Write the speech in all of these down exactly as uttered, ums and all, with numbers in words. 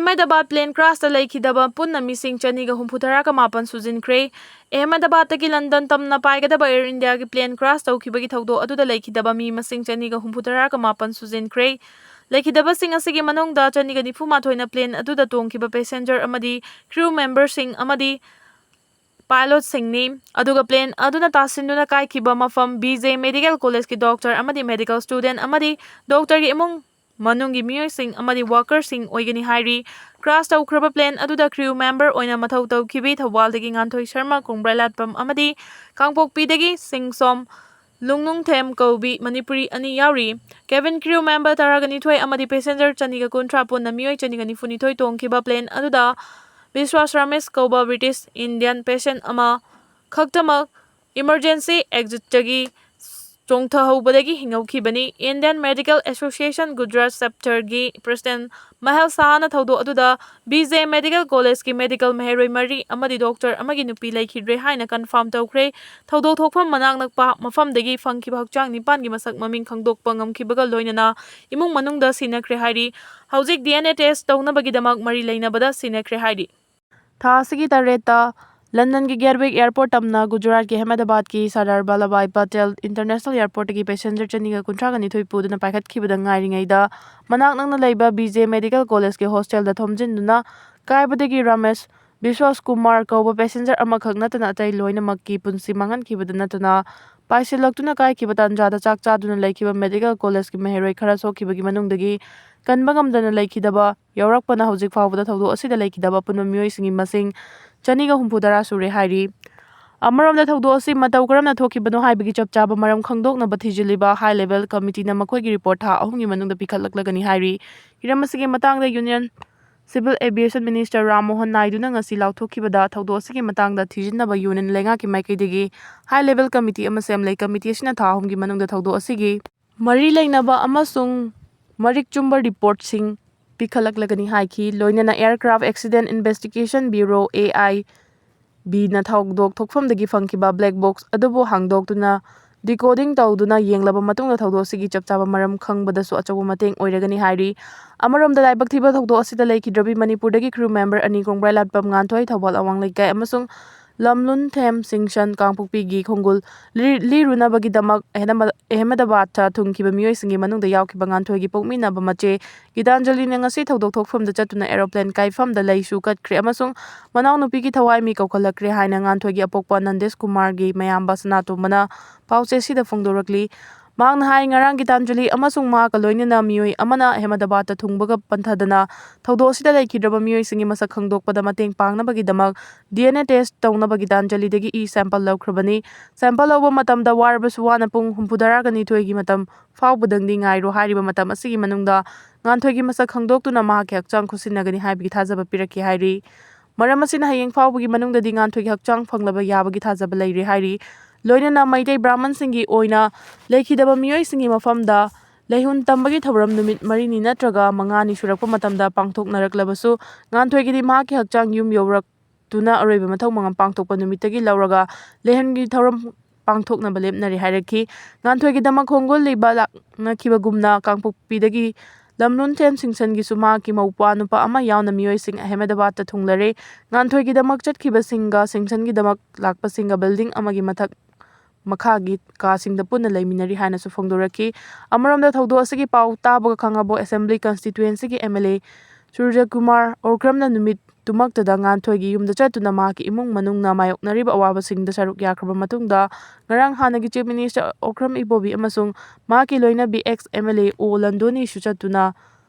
Ahmedabad plane crashꯇ ꯂꯩꯈꯤꯗꯕ ꯄꯨꯟꯅ ꯃꯤꯁꯤꯡ ꯆꯅꯤꯒ ꯍꯨꯝꯐꯨꯇꯔꯥꯒ ꯃꯥꯄꯟ ꯁꯨꯖꯤꯟꯈ꯭ꯔꯦ꯫ ꯑꯍꯃꯦꯗꯕꯥꯗꯇꯒꯤ ꯂꯟꯗꯟ ꯇꯝꯅ ꯄꯥꯏꯒꯗꯕ Air Indiaꯒꯤ plane crash ꯇꯧꯈꯤꯕꯒꯤ ꯊꯧꯗꯣꯛ ꯑꯗꯨꯗ ꯂꯩꯈꯤꯗꯕ ꯃꯤ ꯃꯁꯤꯡ ꯆꯅꯤꯒ ꯍꯨꯝꯐꯨꯇꯔꯥꯒ ꯃꯥꯄꯟ ꯁꯨꯖꯤꯟꯈ꯭ꯔꯦ꯫ ꯂꯩꯈꯤꯗꯕꯁꯤꯡ ꯑꯁꯤꯒꯤ ꯃꯅꯨꯡꯗ ꯆꯅꯤꯒ ꯅꯤꯐꯨ ꯃꯥꯊꯣꯏꯅ plane ꯑꯗꯨꯗ ꯇꯣꯡꯈꯤꯕ passenger ꯑꯃꯗꯤ crew memberꯁꯤꯡ ꯑꯃꯗꯤ pilotꯁꯤꯡꯅꯤ꯫ ꯑꯗꯨꯒ plane ꯑꯗꯨꯅ ꯇꯥꯁꯤꯟꯗꯨꯅ ꯀꯥꯏꯈꯤꯕ ꯃꯐꯝ B J Medical Collegeꯀꯤ doctor ꯑꯃꯗꯤ medical student ꯑꯃꯗꯤ doctorꯒꯤ ꯏꯃꯨꯡ ꯃꯅꯨꯡꯒꯤ ꯃꯤꯑꯣꯏꯁꯤꯡ ꯑꯃꯗꯤ workerꯁꯤꯡ ꯑꯣꯏꯒꯅꯤ ꯍꯥꯏꯔꯤ꯫ Crash ꯇꯧꯈ꯭ꯔꯕ plane ꯑꯗꯨꯗ crew member ꯑꯣꯏꯅ ꯃꯊꯧ ꯇꯧꯈꯤꯕꯤ ꯊꯧꯕꯥꯜꯗꯒꯤ ꯉꯥꯟꯊꯣꯏ ꯁꯔꯃ, ꯀꯣꯡꯕ꯭ꯔꯩꯂꯥꯠꯄꯝ ꯑꯃꯗꯤ ꯀꯥꯡꯄꯣꯛꯄꯤꯗꯒꯤ ꯁꯤꯡꯁꯣꯝ ꯂꯨꯡꯅꯨꯡꯊꯦꯝ ꯀꯧꯕꯤ ꯃꯅꯤꯄꯨꯔꯤ ꯑꯅꯤ ꯌꯥꯎꯔꯤ꯫ Cabin crew member ꯇꯔꯥꯒ ꯅꯤꯊꯣꯏ ꯑꯃꯗꯤ passenger ꯆꯅꯤꯒ ꯀꯨꯟꯊ꯭ꯔꯥ ꯄꯨꯟꯅ ꯃꯤꯑꯣꯏ ꯆꯅꯤꯒ ꯅꯤꯐꯨꯅꯤꯊꯣꯏ ꯇꯣꯡꯈꯤꯕ plane ꯑꯗꯨꯗ ꯕꯤꯁ꯭ꯋꯥꯁ ꯔꯥꯃꯦꯁ ꯀꯧꯕ British Indian patient ꯑꯃ ꯈꯛꯇꯃꯛ emergency exitꯇꯒꯤ ꯆꯣꯡꯊꯍꯧꯕꯗꯒꯤ ꯍꯤꯡꯍꯧꯈꯤꯕꯅꯤ꯫ Indian Medical Association Gujarat chapterꯒꯤ president ꯃꯍꯦꯜ ꯁꯍꯥꯅ ꯊꯧꯗꯣꯛ ꯑꯗꯨꯗ B J Medical Collegeꯀꯤ medical ꯃꯍꯩꯔꯣꯏ ꯃꯔꯤ ꯑꯃꯗꯤ doctor ꯑꯃꯒꯤ ꯅꯨꯄꯤ ꯂꯩꯈꯤꯗ꯭ꯔꯦ ꯍꯥꯏꯅ confirm ꯇꯧꯈ꯭ꯔꯦ꯫ ꯊꯧꯗꯣꯛ ꯊꯣꯛꯐꯝ ꯃꯅꯥꯛ ꯅꯛꯄ ꯃꯐꯝꯗꯒꯤ ꯐꯪꯈꯤꯕ ꯍꯛꯆꯥꯡ ꯅꯤꯄꯥꯟꯒꯤ ꯃꯁꯛ ꯃꯃꯤꯡ ꯈꯪꯗꯣꯛꯄ ꯉꯝꯈꯤꯕꯒ ꯂꯣꯏꯅꯅ ꯏꯃꯨꯡ ꯃꯅꯨꯡꯗ ꯁꯤꯟꯅꯈ꯭ꯔꯦ ꯍꯥꯏꯔꯤ꯫ ꯍꯧꯖꯤꯛ D N A test ꯇꯧꯅꯕꯒꯤꯗꯃꯛ ꯃꯔꯤ ꯂꯩꯅꯕꯗ ꯁꯤꯟꯅꯈ꯭ꯔꯦ ꯍꯥꯏꯔꯤ꯫ ꯊꯥ ꯑꯁꯤꯒꯤ ꯇꯔꯦꯠꯇ ꯂꯟꯗꯟꯒꯤ ꯒꯦꯠꯋꯤꯛ airport ꯇꯝꯅ ꯒꯨꯖꯔꯥꯠꯀꯤ ꯑꯍꯃꯦꯗꯕꯥꯗꯀꯤ ꯁꯔꯗꯥꯔ ꯕꯜꯂꯚꯥꯏ ꯄꯇꯦꯜ International Airportꯀꯤ passenger ꯆꯅꯤꯒ ꯀꯨꯟꯊ꯭ꯔꯥꯒ ꯅꯤꯊꯣꯏ ꯄꯨꯗꯨꯅ ꯄꯥꯏꯈꯠꯈꯤꯕꯗ ꯉꯥꯏꯔꯤꯉꯩꯗ ꯃꯅꯥꯛ ꯅꯛꯅ ꯂꯩꯕ B J Medical Collegeꯀꯤ hostelꯗ ꯊꯣꯝꯖꯤꯟꯗꯨꯅ ꯀꯥꯏꯕꯗꯒꯤ Ramesh ꯕꯤꯁ꯭ꯋꯥꯁ Kumar ꯀꯧꯕ passenger ꯑꯃꯈꯛ ꯅꯠꯇꯅ ꯑꯇꯩ ꯂꯣꯏꯅꯃꯛꯀꯤ ꯄꯨꯟꯁꯤ ꯃꯥꯡꯍꯟꯈꯤꯕꯗ ꯅꯠꯇꯅ ꯄꯥꯏꯁꯤꯜꯂꯛꯇꯨꯅ ꯀꯥꯏꯈꯤꯕ ꯇꯥꯟꯖꯥꯗ ꯆꯥꯛ ꯆꯥꯗꯨꯅ ꯂꯩꯈꯤꯕ medical collegeꯀꯤ ꯃꯍꯩꯔꯣꯏ ꯈꯔ ꯁꯣꯛꯈꯤꯕꯒꯤ ꯃꯅꯨꯡꯗꯒꯤ ꯀꯟꯕ ꯉꯝꯗꯅ ꯂꯩꯈꯤꯗꯕ ꯌꯥꯎꯔꯛꯄꯅ ꯍꯧꯖꯤꯛ ꯐꯥꯎꯕꯗ ꯊꯧꯗꯣꯛ ꯑꯁꯤꯗ ꯂꯩꯈꯤꯗꯕ ꯑꯄꯨꯟꯕ ꯃꯤꯑꯣꯏꯁꯤꯡꯒꯤ ꯃꯁꯤꯡ ꯆꯅꯤꯒ ꯍꯨꯝꯐꯨꯇꯔꯥ ꯁꯨꯔꯦ ꯍꯥꯏꯔꯤ꯫ ꯑꯃꯔꯣꯝꯗ ꯊꯧꯗꯣꯛ ꯑꯁꯤ ꯃꯇꯧ ꯀꯔꯝꯅ ꯊꯣꯛꯈꯤꯕꯅꯣ ꯍꯥꯏꯕꯒꯤ ꯆꯞ ꯆꯥꯕ ꯃꯔꯝ ꯈꯪꯗꯣꯛꯅꯕ ꯊꯤꯖꯤꯜꯂꯤꯕ high level committeeꯅ ꯃꯈꯣꯏꯒꯤ report ꯊꯥ ꯑꯍꯨꯝꯒꯤ ꯃꯅꯨꯡꯗ ꯄꯤꯈꯠꯂꯛꯂꯒꯅꯤ ꯍꯥꯏꯔꯤ꯫ ꯍꯤꯔꯝ ꯑꯁꯤꯒꯤ ꯃꯇꯥꯡꯗ Union Civil Aviation Minister Ram Mohan ꯅꯥꯏꯗꯨꯅ ꯉꯁꯤ ꯂꯥꯎꯊꯣꯛꯈꯤꯕꯗ ꯊꯧꯗꯣꯛ ꯑꯁꯤꯒꯤ ꯃꯇꯥꯡꯗ ꯊꯤꯖꯤꯟꯅꯕ Union ꯂꯩꯉꯥꯛꯀꯤ ꯃꯥꯏꯀꯩꯗꯒꯤ high level committee ꯑꯃ ꯁꯦꯝꯂꯦ꯫ Committee ꯑꯁꯤꯅ ꯊꯥ ꯑꯍꯨꯝꯒꯤ ꯃꯅꯨꯡꯗ ꯊꯧꯗꯣꯛ ꯑꯁꯤꯒꯤ ꯃꯔꯤ ꯂꯩꯅꯕ ꯑꯃꯁꯨꯡ ꯃꯔꯤꯛ ꯆꯨꯝꯕ reportꯁꯤꯡ ꯄꯤꯈꯠꯂꯛꯂꯒꯅꯤ ꯍꯥꯏꯈꯤ꯫ ꯂꯣꯏꯅꯅ Aircraft Accident Investigation Bureau, A I Bꯅ ꯊꯧꯗꯣꯛ ꯊꯣꯛꯐꯝꯗꯒꯤ ꯐꯪꯈꯤꯕ black box ꯑꯗꯨꯕꯨ ꯍꯥꯡꯗꯣꯛꯇꯨꯅ decoding ꯇꯧꯗꯨꯅ ꯌꯦꯡꯂꯕ ꯃꯇꯨꯡꯗ ꯊꯧꯗꯣꯛ ꯑꯁꯤꯒꯤ ꯆꯞ ꯆꯥꯕ ꯃꯔꯝ ꯈꯪꯕꯗꯁꯨ ꯑꯆꯧꯕ ꯃꯇꯦꯡ ꯑꯣꯏꯔꯒꯅꯤ ꯍꯥꯏꯔꯤ꯫ ꯑꯃꯔꯣꯝꯗ, ꯂꯥꯏꯕꯛ ꯊꯤꯕ ꯊꯧꯗꯣꯛ ꯑꯁꯤꯗ ꯂꯩꯈꯤꯗ꯭ꯔꯕꯤ ꯃꯅꯤꯄꯨꯔꯗꯒꯤ crew member ꯑꯅꯤ, ꯀꯣꯡꯕ꯭ꯔꯥꯏ ꯂꯥꯠꯄꯝ ꯉꯥꯟꯊꯣꯏ, ꯊꯧꯕꯥꯜ ꯑꯋꯥꯡ ꯂꯩꯀꯥꯏ, ꯑꯃꯁꯨꯡ ꯂꯝꯂꯨꯟꯊꯦꯝ ꯁꯤꯡꯁꯟ, ꯀꯥꯡꯄꯣꯛꯄꯤꯒꯤ ꯈꯣꯡꯒꯨꯜ ꯂꯤ-, ꯂꯤꯔꯨꯅꯕꯒꯤꯗꯃꯛ ꯑꯍꯦꯗꯃ-, ꯑꯍꯃꯦꯗꯕꯥꯗꯇ ꯊꯨꯡꯈꯤꯕ ꯃꯤꯑꯣꯏꯁꯤꯡꯒꯤ ꯃꯅꯨꯡꯗ ꯌꯥꯎꯈꯤꯕ ꯉꯥꯟꯊꯣꯏꯒꯤ ꯄꯣꯛꯃꯤꯟꯅꯕ ꯃꯆꯦ ꯒꯤꯇꯥꯟꯖꯂꯤꯅ ꯉꯁꯤ ꯊꯧꯗꯣꯛ ꯊꯣꯛꯐꯝꯗ ꯆꯠꯇꯨꯅ aeroplane ꯀꯥꯏꯐꯝꯗ ꯂꯩꯁꯨ ꯀꯠꯈ꯭ꯔꯦ ꯑꯃꯁꯨꯡ ꯃꯅꯥꯎꯅꯨꯄꯤꯒꯤ ꯊꯋꯥꯏ ꯃꯤ ꯀꯧꯈꯠꯂꯛꯈ꯭ꯔꯦ ꯍꯥꯏꯅ ꯉꯥꯟꯊꯣꯏꯒꯤ ꯑꯄꯣꯛꯄ ꯅꯟꯗꯦꯁ ꯀꯨꯃꯥꯔꯒꯤ ꯃꯌꯥꯝꯕ ꯁꯅꯥꯇꯣꯝꯕꯅ ꯄꯥꯎꯆꯦꯁꯤꯗ ꯐꯣꯡꯗꯣꯔꯛꯂꯤ꯫ ꯃꯍꯥꯛꯅ ꯍꯥꯏ, ꯉꯔꯥꯡ ꯒꯤꯇꯥꯟꯖꯂꯤ ꯑꯃꯁꯨꯡ ꯃꯍꯥꯛꯀ ꯂꯣꯏꯅꯅ ꯃꯤꯑꯣꯏ ꯑꯃꯅ ꯑꯍꯃꯦꯗꯕꯥꯗꯇ ꯊꯨꯡꯕꯒ ꯄꯟꯊꯗꯅ ꯊꯧꯗꯣꯛ ꯑꯁꯤꯗ ꯂꯩꯈꯤꯗ꯭ꯔꯕ ꯃꯤꯑꯣꯏꯁꯤꯡꯒꯤ ꯃꯁꯛ ꯈꯪꯗꯣꯛꯄꯗ ꯃꯇꯦꯡ ꯄꯥꯡꯅꯕꯒꯤꯗꯃꯛ D N A test ꯇꯧꯅꯕ ꯒꯤꯇꯥꯟꯖꯂꯤꯗꯒꯤ ꯏ sample ꯂꯧꯈ꯭ꯔꯕꯅꯤ꯫ Sample ꯂꯧꯕ ꯃꯇꯝꯗ ꯋꯥꯔꯕꯁꯨ ꯋꯥꯅ ꯄꯨꯡ ꯍꯨꯝꯐꯨꯇꯔꯥꯒ ꯅꯤꯊꯣꯏꯒꯤ ꯃꯇꯝ ꯐꯥꯎꯕꯗꯪꯗꯤ ꯉꯥꯏꯔꯣ ꯍꯥꯏꯔꯤꯕ ꯃꯇꯝ ꯑꯁꯤꯒꯤ ꯃꯅꯨꯡꯗ ꯉꯥꯟꯊꯣꯏꯒꯤ ꯃꯁꯛ ꯈꯪꯗꯣꯛꯇꯨꯅ ꯃꯍꯥꯛꯀꯤ ꯍꯛꯆꯥꯡ ꯈꯨꯠꯁꯤꯟꯅꯒꯅꯤ ꯍꯥꯏꯕꯒꯤ ꯊꯥꯖꯕ ꯄꯤꯔꯛꯈꯤ ꯍꯥꯏꯔꯤ꯫ ꯃꯔꯝ ꯑꯁꯤꯅ ꯍꯌꯦꯡ ꯐꯥꯎꯕꯒꯤ ꯃꯅꯨꯡꯗꯗꯤ ꯉꯥꯟꯊꯣꯏꯒꯤ ꯍꯛꯆꯥꯡ ꯐꯪꯂꯕ ꯌꯥꯕꯒꯤ ꯊꯥꯖꯕ ꯂꯩꯔꯦ ꯍꯥꯏꯔꯤ꯫ ꯂꯣꯏꯅꯅ ꯃꯩꯇꯩ ꯕ꯭ꯔꯥꯍꯃꯟꯁꯤꯡꯒꯤ ꯑꯣꯏꯅ ꯂꯩꯈꯤꯗꯕ ꯃꯤꯑꯣꯏꯁꯤꯡꯒꯤ ꯃꯐꯝꯗ ꯂꯩꯍꯨꯟ ꯇꯝꯕꯒꯤ ꯊꯧꯔꯝ ꯅꯨꯃꯤꯠ ꯃꯔꯤꯅꯤ ꯅꯠꯇ꯭ꯔꯒ ꯃꯉꯥꯅꯤ ꯁꯨꯔꯛꯄ ꯃꯇꯝꯗ ꯄꯥꯡꯊꯣꯛꯅꯔꯛꯂꯕꯁꯨ, ꯉꯥꯟꯊꯣꯏꯒꯤꯗꯤ ꯃꯍꯥꯛꯀꯤ ꯍꯛꯆꯥꯡ ꯌꯨꯝ ꯌꯧꯔꯛꯇꯨꯅ ꯑꯔꯣꯏꯕ ꯃꯊꯧ ꯃꯉꯝ ꯄꯥꯡꯊꯣꯛꯄ ꯅꯨꯃꯤꯠꯇꯒꯤ ꯂꯧꯔꯒ ꯂꯩꯍꯟꯒꯤ ꯊꯧꯔꯝ ꯄꯥꯡꯊꯣꯛꯅꯕ ꯂꯦꯞꯅꯔꯦ ꯍꯥꯏꯔꯛꯈꯤ꯫ ꯉꯥꯟꯊꯣꯏꯒꯤꯗꯃꯛ ꯈꯣꯡꯒꯨꯜ ꯂꯤꯕ ꯂꯥꯛꯅꯈꯤꯕꯒꯨꯝꯅ, ꯀꯥꯡꯄꯣꯛꯄꯤꯗꯒꯤ ꯂꯝꯂꯨꯟꯊꯦꯝ ꯁꯤꯡꯁꯟꯒꯤꯁꯨ ꯃꯍꯥꯛꯀꯤ ꯃꯧꯄ꯭ꯋꯥ ꯅꯨꯄꯥ ꯑꯃ ꯌꯥꯎꯅ ꯃꯤꯑꯣꯏꯁꯤꯡ ꯑꯍꯃꯦꯗꯕꯥꯗꯇ ꯊꯨꯡꯂꯔꯦ꯫ ꯉꯥꯟꯊꯣꯏꯒꯤꯗꯃꯛ ꯆꯠꯈꯤꯕꯁꯤꯡꯒ ꯁꯤꯡꯁꯟꯒꯤꯗꯃꯛ ꯂꯥꯛꯄꯁꯤꯡꯒ building ꯑꯃꯒꯤ ꯃꯊꯛ ꯃꯈꯥꯒꯤ ꯀꯥꯁꯤꯡꯗ ꯄꯨꯟꯅ ꯂꯩꯃꯤꯟꯅꯔꯤ ꯍꯥꯏꯅꯁꯨ ꯐꯣꯡꯗꯣꯔꯛꯈꯤ꯫ ꯑꯃꯔꯣꯝꯗ, ꯊꯧꯗꯣꯛ ꯑꯁꯤꯒꯤ ꯄꯥꯎ ꯇꯥꯕꯒ ꯈꯥꯉꯕꯣꯛ assembly constituencyꯒꯤ M L A ꯁꯨꯔꯖꯀꯨꯃꯥꯔ ꯑꯣꯀ꯭ꯔꯝꯅ ꯅꯨꯃꯤꯠꯇꯨꯃꯛꯇꯗ ꯉꯥꯟꯊꯣꯏꯒꯤ ꯌꯨꯝꯗ ꯆꯠꯇꯨꯅ ꯃꯍꯥꯛꯀꯤ ꯏꯃꯨꯡ ꯃꯅꯨꯡꯅ ꯃꯥꯌꯣꯛꯅꯔꯤꯕ ꯑꯋꯥꯕꯁꯤꯡꯗ ꯁꯔꯨꯛ ꯌꯥꯈ꯭ꯔꯕ ꯃꯇꯨꯡꯗ, ꯉꯔꯥꯡ ꯍꯥꯟꯅꯒꯤ Chief Minister ꯑꯣꯀ꯭ꯔꯝ ꯏꯕꯣꯕꯤ ꯑꯃꯁꯨꯡ ꯃꯍꯥꯛꯀꯤ ꯂꯣꯏꯅꯕꯤ ex M L A ꯑꯣ ꯂꯟꯗꯣꯅꯤꯁꯨ ꯆꯠꯇꯨꯅ